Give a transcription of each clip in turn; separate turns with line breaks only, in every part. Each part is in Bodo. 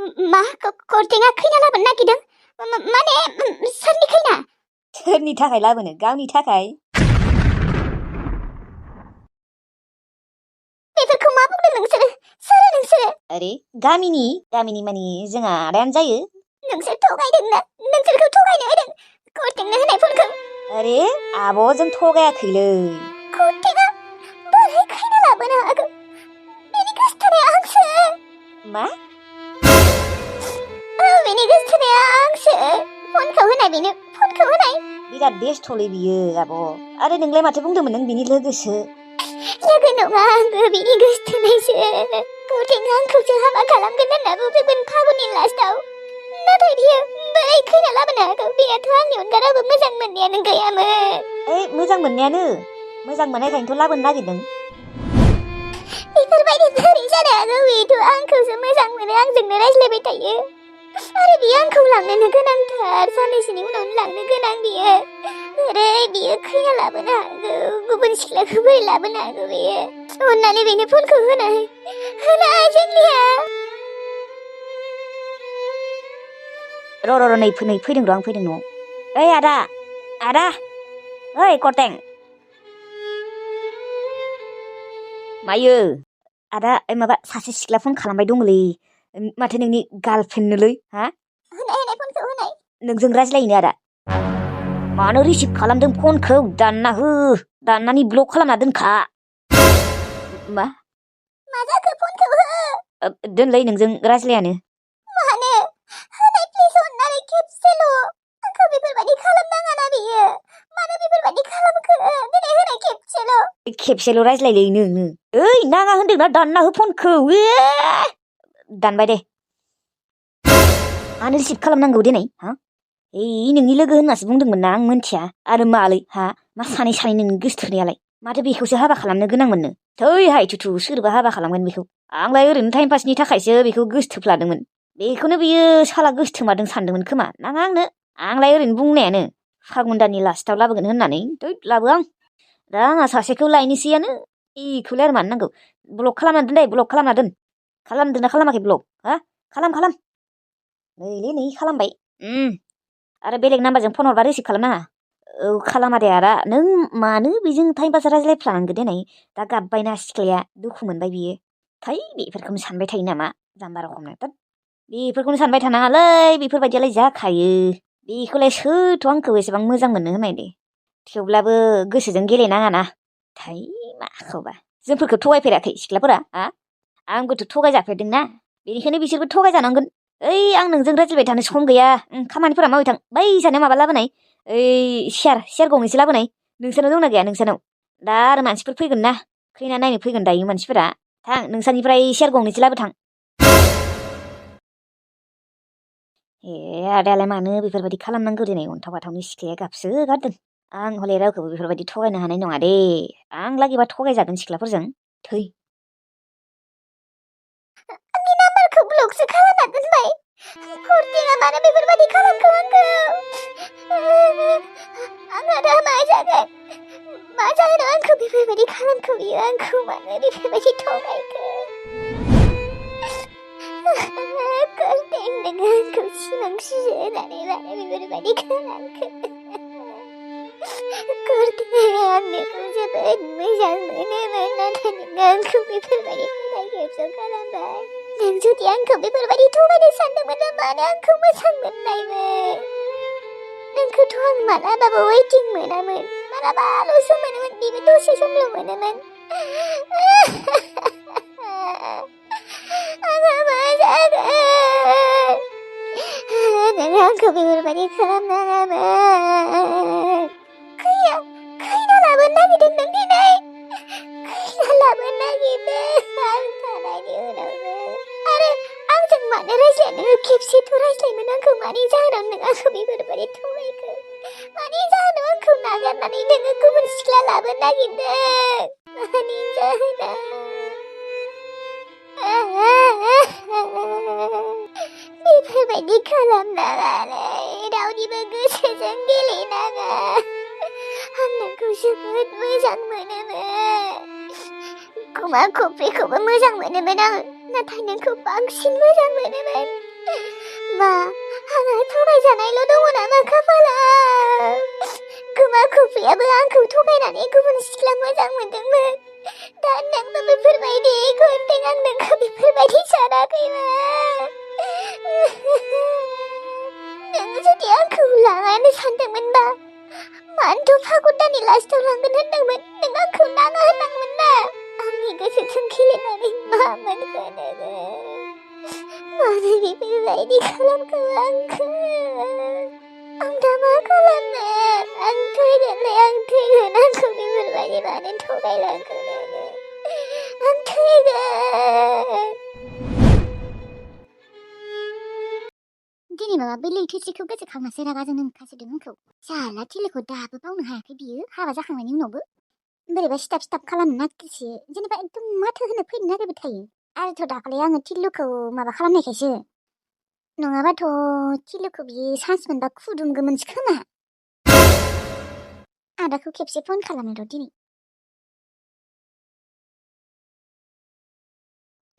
मा कर्टेंआ खैना लाबोनो नागिरदों? माने सोरनि खैना?
सोरनि थाखाय लाबोनो? गावनि थाखाय।
बेफोरखौ मा बुंदों नोंसोरो? सोरो नोंसोरो?
अरे गामिनि माने जोंहा आदायानो जायो।
नोंसोर थगायदोंना? नोंसोरखौ थगायनो होदों कर्टेंनो होनाय फनखौ।
अरे आब' जों थगायाखैलै।
कर्टेंआ बोरै खैना लाबोनो हागौ? बेनि गोसथोनाया आंसो।
मा?
बेनि गोसथोनाया आंसो। फनखौ होनाय बेनो, फनखौ होनाय।
बिराद बेस्थ'लै बियो आब'। आरो नोंलाय माथो बुंदोंमोन नों बिनि लोगोसो?
लोगो नङा, आंबो बिनि गोसथोनायसो। कर्टेंआ आंखौसो हाबा खालामगोन होनना बुंदोंमोन फागुननि लास्टआव। नाथाय बियो बोरै खैना लाबोनो हागौ? बेयाथ' आंनि अनगा रावबो मोजां मोननायानो गैयामोन।
मोजां मोननायानो। मोजां मोननायखायनोथ' लाबोनो नागिरदों।
बेफोरबायदि बोरै जानो हागौ? बेथ' आंखौसो मोजां मोनो, आंजोंनो रायज्लायबाय थायो। आरो बियो आंखौ लांनोनो गोनांथार, साननैसोनि उनावनो लांनो गोनां बियो। बोरै बियो खैना लाबोनो हागौ? गुबुन सिख्लाखौ बोरै लाबोनो हागौ बियो? अननानै बेनो फनखौ होनाय जोंनिया।
र' नै फैदों र' आं फैदों न'आव। ओइ आदा ओइ कर्टें। मायो आदा? माबा सासे सिख्ला फन खालामबाय दङलै। माथो नोंनि गार्लफ्रेन्डनोलै? हा?
होनाय फनखौ होनाय।
नोंजों रायज्लायनो आदा। मानो रिसिभ खालामदों फनखौ? दानना हो, दाननानै ब्लक खालामना दोनखा। मा
जाखो? फनखौ हो।
दोनलै, नोंजों रायज्लायानो।
मानो? होनाय प्लिज, अननानै खेबसेल'। आंखौ बेफोरबायदि खालामनाङा ना बियो। मानो बेफोरबायदि खालामखो? दिनै होनाय खेबसेल'।
खेबसेल' रायज्लायलै नोङो। ओइ नाङा होनदोंना, दानना हो फनखौ। दानबाय दे। मानो रिसिभ खालामनांगौ दिनै? हा? नोंनि लोगो होननासो बुंदोंमोन ना, आं मिन्थिया। आरो मालै? हा? मा सानै नोंनि गोसथोनायालाय? माथो बेखौसो हाबा खालामनो गोनां मोननो? हाय थुथु, सोरबा हाबा खालामगोन बेखौ? आंलाय ओरैनो टाइम पासनि थाखायसो बेखौ गोसथोफ्लादोंमोन। बेखौनो बियो साला गोसथोमादों सानदोंमोन खोमा। नाङा आंलाय ओरैनो बुंनायानो। फागुन दाननि लास्टाव लाबोगोन होननानै। लाबो आं। दा आंहा सासेखौ लायनोसैयानो। इखौलाय आरो मानो नांगौ? ब्लक खालामना दोन दे, ब्लक खालामना दोन। खालामदोंना खालामाखै ब्लक? हा? खालाम। नै खालामबाय। आरो बेलेग नाम्बारजों फन हरबा रिसिभ खालामनाङा। औ, खालामा दे आदा। नों मानो बेजों टाइम पास रायज्लायफ्लानांगौ दिनै? दा गाबबायना सिख्लाया, दुखु मोनबाय बियो। बेफोरखौनो सानबाय थायो नामा? जाम्बा रखमनो। बेफोरखौनो सानबाय थानाङालै, बेफोरबायदियालाय जाखायो। बेखौलाय सोरथ' आंखौ एसेबां मोजां मोननो होनाय दे। थेवब्लाबो गोसोजों गेलेनाङाना। माखौबा जोंफोरखौ थगायफेराखै सिख्लाफोरा? हा? आंबोथ' थगायजाफेरदोंना। बेनिखायनो बिसोरबो थगायजानांगोन। आं नोंजों रायज्लायबाय थानो सम गैया। खामानिफोरा मावै थां। बै जानायाव माबा लाबोनाय, सियार गंनैसो लाबोनाय। नोंसानाव दंना गैया? नोंसानाव दा आरो मानसिफोर फैगोन ना, खैना नायनो फैगोन दायो मानसिफोरा। थां, नोंसानिफ्राय सियार गंनैसो लाबो थां। आदायालाय मानो बेफोरबायदि खालामनांगौ दिनै? अन्थाव बाथावनि सिख्लाया गाबसो गारदों। आं हले रावखौबो बेफोरबायदि थगायनो हानाय नङा दे। आं लागैबा थगायजागोन सिख्लाफोरजों।
आंनि नाम्बारखौ ब्लकसो खालामना दोनबाय। कर्टेंआ मानो बेफोरबायदि खालामखो आंखौ? आंहा दा मा जागोन? मा जाहोनाव आंखौ बेफोरबायदि खालामखो बियो? आंखौ मानो बेफोरबायदि थगायखो? कर्टें, नोङो आंखौ सिमां सुजुहोनानै मानो बेफोरबायदि खालामखो? कर्टें, आं नोंखौ जोबोद मोजां मोनोमोन, नाथाय नोङो आंखौ बेफोरबायदि खेबस' खालामबाय। नों जुदि आंखौ बेफोरबायदि थगायनो सानदोंमोनबा मानो आंखौ मोजां मोननायमोन? नोंखौथ' आं मालाबाबो वेटिं मोनामोन। मालाबाल'सो मोनोमोन, बेबो दसे समल' मोनोमोन। आंहा मा जागोन? नों आंखौ बेफोरबायदि खालामनाङामोन। खैना लाबोनो नागिरदों नों दिनै? खैना लाबोनो नागिरदों आं थानायनि उनावबो। आरो आंजों मानो रायज्लायानो? खेबसेथ' रायज्लायमोन आंखौ। मानि जाहोनाव नों आंखौ बेफोरबायदि थगायखो? मानि जाहोनाव आंखौ नागारनानै नोङो गुबुन सिख्ला लाबोनो नागिरदों? मानि जाहोनाव? बेफोरबायदि खालामनाङालै, रावनिबो गोसोजों गेलेनाङा। आं नोंखौ जोबोद मोजां मोनोमोन। गुमा खफ्रिखौबो मोजां मोनोमोन आं, नाथाय नोंखौ बांसिन मोजां मोनोमोन। मा आंहा थगायजानायल' दङ नामा खाफालाव? गोमा खुफ्रियाबो आंखौ थगायनानै गुबुन सिख्ला मोजां मोनदोंमोन। दा नोंबो बेफोरबायदि खनथें आं नोंखौ बेफोरबायदि सानाखैमोन। नों जुदि आंखौ लाङानो सानदोंमोनबा मानोथ' फागुन दाननि लास्टआव लांगोन होनदोंमोन? नों आंखौ नाङा होननांगौमोन ना। आंनि गोसोजों गेलेनानै मा मोनखो नोङो? मानो बेफोरबायदि खालामखो आंखौ? आं दा मा खालामनो? आं थैगोनलै आं थैगोन। आंखौ बेफोरबायदि मानो थगायलांखो नोङो? आं थैगोन। दिनै माबा बै लैथोसेखौ गोसोखांनासो रागा जोंनो ओंखारसोदों आंखौ। जाला थिलोखौ दाबो बावनो हायाखै बियो हाबा जाखांनायनि उनावबो। बोरैबा सिथाब सिथाब खालामनो नागिरसो जेनेबा एकदम माथो होनो फैनो नागिरबाय थायो। आरोथ' दाखालि आङो थिलुखौ माबा खालामनायखायसो। नङाबाथ' थिलुखौ बियो चान्स मोनबा खुदुमगौमोनसो खोमा। आदाखौ खेबसे फन खालामनो र' दिनै।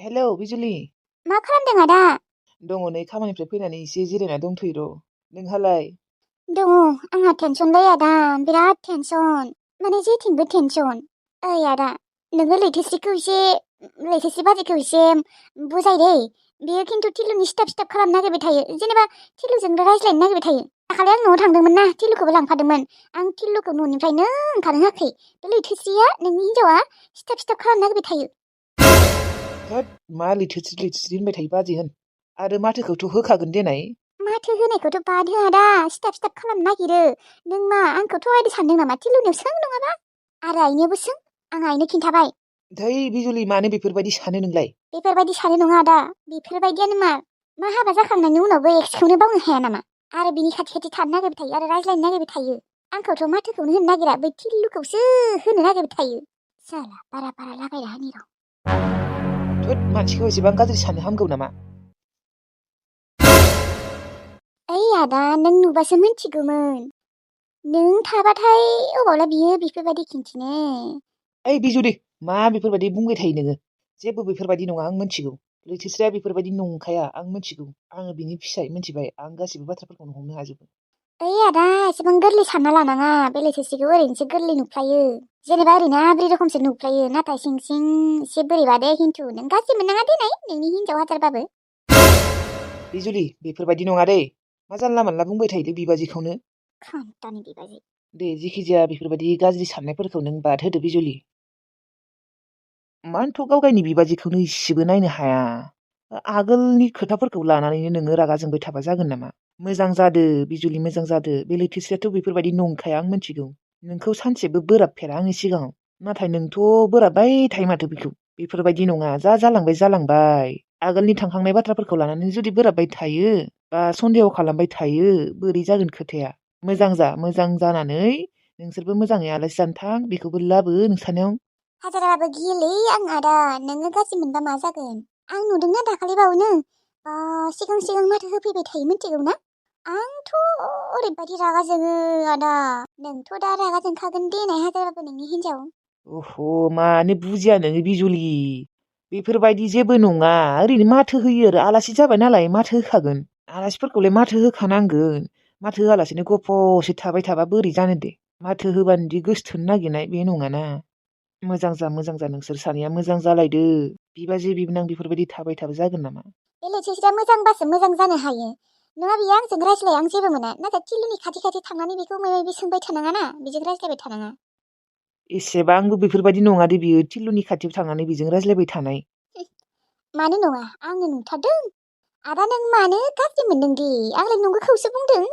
हेलौ बिजुलि।
मा खालामदों आदा?
दङ नै खामानिनिफ्राय फैनानै एसे जिरायना दंथ'यो र'। नोंहालाय?
दङ आंहा टेनसनलै आदा बिराद टेनसन। माने जेथिंबो टेनसन। ओइ आदा नोङो लैथोसि बाजैखौ एसे बुजाय दै। बियो खिन्थु थिलुनि सिथाब सिथाब खालामनो नागिरबाय थायो। जेनेबा थिलुजों रायज्लायनो नागिरबाय थायो। दाखालि आं न'आव थांदोंमोन ना थिलुखौबो लांफादोंमोन। आं थिलुखौ न'निफ्रायनो ओंखारनो होआखै। बे लैथोसिया नोंनि हिन्जावा सिथाब सिथाब खालामनो नागिरबाय थायो।
होद मा लैथोसि होनबाय थायो बाजै होन। आरो माथोखौथ' होखागोन देनाय।
माथो होनायखौथ' बाद हो आदा सिथाब सिथाब खालामनो नागिरो। नों मा आंखौ थगायदो सानदों नामा? थिलुनियाव सों नङाबा आरो आइनियावबो सों। आं आइनो खिन्थाबाय।
धै बिजुलि मानो बेफोरबायदि सानो नोंलाय?
बेफोरबायदि सानो नङा आदा बेफोरबायदियानो मा हाबा जाखांनायनि उनावबो एक्सखौनो बावनो हाया नामा? आरो बिनि खाथि खाथि थानो नागिरबाय थायो आरो रायज्लायनो नागिरबाय थायो। आंखौथ' माथोखौनो होनो नागिरा बै थिलुखौसो होनो नागिरबाय थायो। जाला बारा लागायना होनि र'।
थोद मानसिखौ एसेबां गाज्रि साननो हामगौ नामा?
ओइ आदा नों नुबासो मिन्थिगौमोन। नों थाबाथाय अबावला बियो बेफोरबायदि खिन्थिनो।
ओइ बिजुलि मा बेफोरबायदि बुंबाय थायो नोङो? जेबो बेफोरबायदि नङा आं मिन्थिगौ। लैथोस्रिया बेफोरबायदि नंखाया आं मिन्थिगौ। आङो बिनि फिसाय मिन्थिबाय। आं गासिबो बाथ्राफोरखौनो हमनो हाजोबो।
ओइ आदा एसेबां गोरलै सानना लानाङा। बे लैथोसेखौ ओरैनोसो गोरलै नुफ्लायो। जेनेबा ओरैनो आब्रि रखमसो नुफ्लायो। नाथाय सिं सिं एसे बोरैबा दे खिन्थु नों गाज्रि मोननाङा देनाय नोंनि हिन्जाव हाजारबाबो।
बिजुलि बेफोरबायदि नङा दे। मा जानला मोनला बुंबाय थायोलै बिबाजैखौनो।
खोन्थानि बिबाजै।
दे जिखिजाया बेफोरबायदि गाज्रि साननायफोरखौ नों बाद होदो बिजुलि। मानोथ' गावगायनि बिबाजैखौनो इसेबो नायनो हाया? आगोलनि खोथाफोरखौ लानानैनो नोङो रागा जोंबाय थाबा जागोन नामा? मोजां जादो बिजुलि मोजां जादो। बे लैथोसेयाथ' बेफोरबायदि नंखाया आं मिन्थिगौ। नोंखौ सानसेबो बोराबफेरा आंनि सिगाङाव। नाथाय नोंथ' बोराबबाय थायो माथो बेखौ। बेफोरबायदि नङा जा जालांबाय। आगोलनि थांखांनाय बाथ्राफोरखौ लानानै जुदि बोराबबाय थायो बा सन्देह खालामबाय थायो बोरै जागोन खोथाया? मोजां जानानै नोंसोरबो मोजाङै आलासि जानो थां बेखौबो लाबो नोंसानियाव।
हाजाराबाबो गियोलै आं आदा नोङो गाज्रि मोनबा मा जागोन? आं नुदोंना दाखालिबावनो सिगां माथो होफैबाय थायो मिन्थिगौ ना? आंथ' ओरैबायदि रागा जोङो आदा। नोंथ' दा रागा जोंखागोन देनाय हाजारबाबो नोंनि हिन्जाव।
अह मानो बुजिया नोङो बिजुलि? बेफोरबायदि जेबो नङा। ओरैनो माथो होयो आरो आलासि जाबाय नालाय माथो होखागोन। आलासिफोरखौलाय माथो होखानांगोन। माथो होआलासिनो गफ'सो थाबाय थाबा बोरै जानो दे? माथो होबानोदि गोसथोनो नागिरनाय बे नङाना। मोजां जा नोंसोर सानैया मोजां जालायदो। बिबाजै बिबोनां बेफोरबायदि थाबाय थाबा जागोन नामा?
बे लैथोसेया मोजांबासो मोजां जानो हायो। नङा बियो आंजों रायज्लाय आं जेबो मोना। नाथाय थिलुनि खाथि थांनानै बेखौ माबा माबि सोंबाय थानाङा ना बेजों रायज्लायबाय थानाङा।
एसेबांबो बेफोरबायदि नङा दे बियो थिलुनि खाथियाव थांनानै बेजों रायज्लायबाय थानाय।
मानो नङा आंनो नुथारदों। आदा नों मानो गाज्रि मोनदों दे? आंलाय नंगौखौसो बुंदों।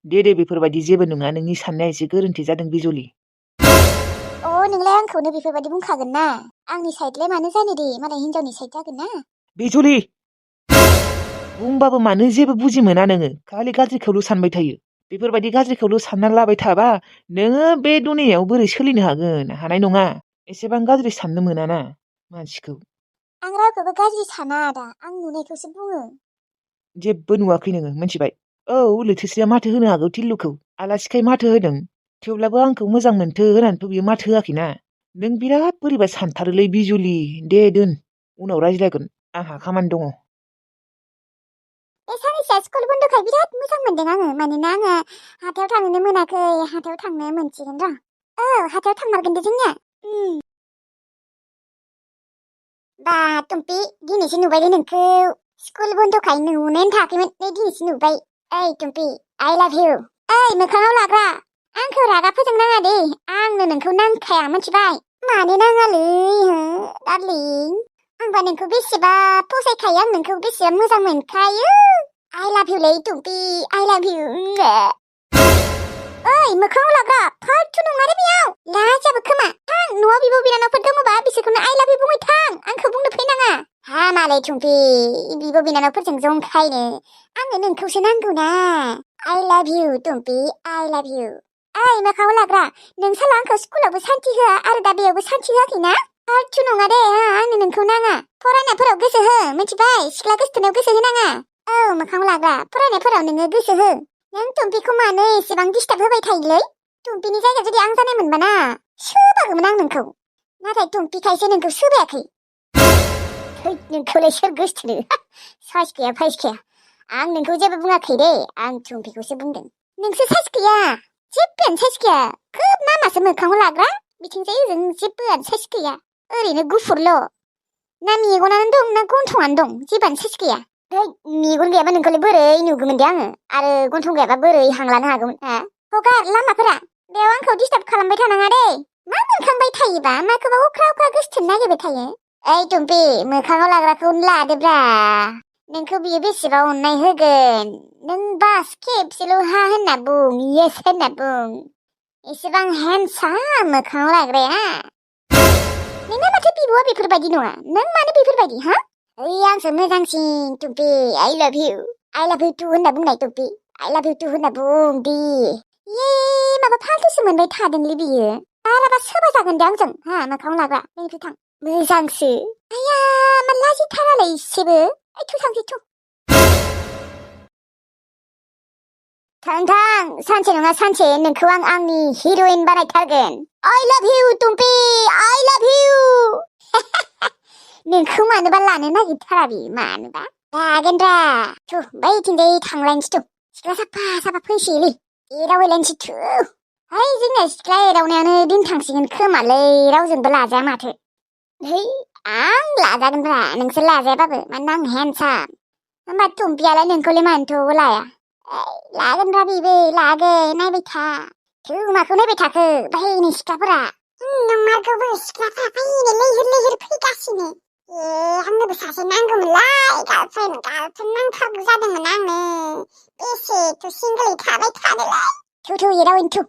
दे बेफोरबायदि जेबो नङा। नोंनि साननाया एसे गोरोन्थि जादों बिजुलि।
नोंलाय आंखौनो बेफोरबायदि बुंखागोन ना? आंनि साइडलाय मानो जानो दे मालाय हिन्जावनि साइड जागोन ना?
बिजुलि बुंबाबो मानो जेबो बुजि मोना नोङो? खालि गाज्रिखौल' सानबाय थायो। बेफोरबायदि गाज्रिखौल' सानना लाबाय थाबा नोङो बे दुनियायाव बोरै सोलिनो हागोन? हानाय नङा। एसेबां गाज्रि साननो मोनाना मानसिखौ।
आं रावखौबो गाज्रि साना आदा। आं नुनायखौसो बुङो।
जेबो नुवाखै नोङो मिन्थिबाय? औ लैथोसेया माथो होनो हागौ थिलुखौ। आलासिखाय माथो होदों। थेवब्लाबो आंखौ मोजां मोनथो होनानैथ' बियो माथो होआखैना। नों बिराद बोरैबा सानथारोलै बिजुलि। दे दोन उनाव रायज्लायगोन। आंहा खामानि दङ।
बे साननैसोआ स्कुल बन्दखाय बिराद मोजां मोनदों आङो मानोना आङो हाथायाव थांनो मोनाखै हाथायाव थांनो मोनसिगोन र' औ हाथायाव थांमारगोन दे जोंनिया बा टुम्पि दिनैसो नुबायलै नोंखौ स्कुल बन्दखाय नुनायानो थायाखैमोन नै दिनैसो नुबाय ओइ टुम्पि आइ लाभ इउ ओइ मोखाङाव लाग्रा आंखौ रागा फोजोंनाङा दे आंनो नोंखौ नांखाया मिथिबाय मानो नाङालै हो डार्लिं आंबा नोंखौ बेसेबा फसायखायो आं नोंखौ बेसेबा मोजां मोनखायो आइ लाभ इउ लै टुम्पि आइ लाभ इउ ओइ मोखाङाव लाग्रा फालथु नङा दे बेयाव लाजाबो खोमा थां न'आव बिब' बिनानावफोर दङबा बिसोरखौनो आइ लाभ इउ बुंबाय थां आंखौ बुंनो फैनाङा हामालै टुम्पि बिब' बिनानावफोरजों जंखायनो आंनो नोंखौसो नांगौना आइ लाभ इउ टुम्पि आइ लाभ इउ ओइ मोखाङाव लाग्रा नों साला आंखौ स्कुलावबो सान्ति होआ आरो दा बेयावबो सान्ति होआखैना फालथु नङा दे आंनो नोंखौ नाङा फरायनायफोराव गोसो हो मिथिबाय सिख्ला गोसथोनायाव गोसो होनाङा औ मोखाङाव लाग्रा फरायनायफोराव नोङो गोसो हो नों टुम्पिखौ मानो एसेबां डिस्टार्ब होबाय थायोलै टुम्पिनि जायगायाव जुदि आं जानाय मोनबाना सोबागौमोन आं नोंखौ नाथाय टुम्पिखायसो नोंखौ सोबायाखै थै नोंखौलाय सोर गोसथोनो साइस गैया फाइस गैया आं नोंखौ जेबो बुङाखै दे आं टुम्पिखौसो बुंदों नोंसो साइस गैया जेबोआनो साइस गैया खोब नामासो मोखाङाव लाग्रा बिथिंजाय ओजों जेबोआनो साइस गैया ओरैनो गुफुरल' ना मेगनानो दं ना गन्थंआनो दं जेबोआनो साइस गैया मेगन गैयाबा नोंखौलाय बोरै नुगौमोन दे आङो आरो गन्थं गैयाबा बोरै हां लानो हागौमोन हा हगार लामाफोरा बेयाव आंखौ डिस्टार्ब खालामबाय थानाङा दे मा मोनखांबाय थायोबा माखौबा अख्रा अख्रा गोसथोनो नागिरबाय थायो ओइ टुम्पि मोखाङाव लाग्राखौ लादोब्रा नोंखौ बियो बेसेबा अननाय होगोन नों बास खेबसेल' हा होनना बुं येस होनना बुं एसेबां हेन्डसाम मोखाङाव लाग्राया नोंना माथो बिब'आ बेफोरबायदि नङा नों मानो बेफोरबायदि हा ओइ आंसो मोजांसिन टुम्पि आइ लाभ इउ टु होनना बुंनाय टुम्पि आइ लाभ इउ टु होनना बुं दे ये माबा फालथुसो मोनबाय थादोंलै बियो बाराबा सोबा जागोन दे आंजों हा मोखाङाव लाग्रा नोंखौ थां मोजांसो आया मा लाजिथारालाय इसेबो ओइ थु थांसै थु थां सानसे नङा सानसे नोंखौ आं आंनि हिर'इन बानायथारगोन आइ लाभ इउ टुम्पि आइ लाभ इउ नोंखौ मानोबा लानो नागिरथारा बे मानोबा लागोन रा थु बैथिंजाय थांलायनोसै थु सिख्ला साफा साफा फैसैलै एदावहैलायनोसै थु है जोंना सिख्ला एदावनायानो दिन थांसिगोन खोमालै रावजोंबो लाजाया माथो है आं लाजागोनब्रा नोंसोर लाजायाबाबो मानोना आं हेन्डसाम होमबा टुम्पियालाय नोंखौलाय मानोथ' लाया लागोनब्रा बेबो लागोन नायबाय था थु माखौ नायबाय थाखो बाहेरनि सिख्लाफोरा नंमारगौबो सिख्लाफ्रा फैनो लैहोर लैहोर फैगासिनो आंनोबो सासे नांगौमोनलाय गार्लफ्रेन्ड नांथारगौ जादोंमोन आंनो बेसेथो सिंगोलै थाबाय थानोलाय थु एदावहैनो थु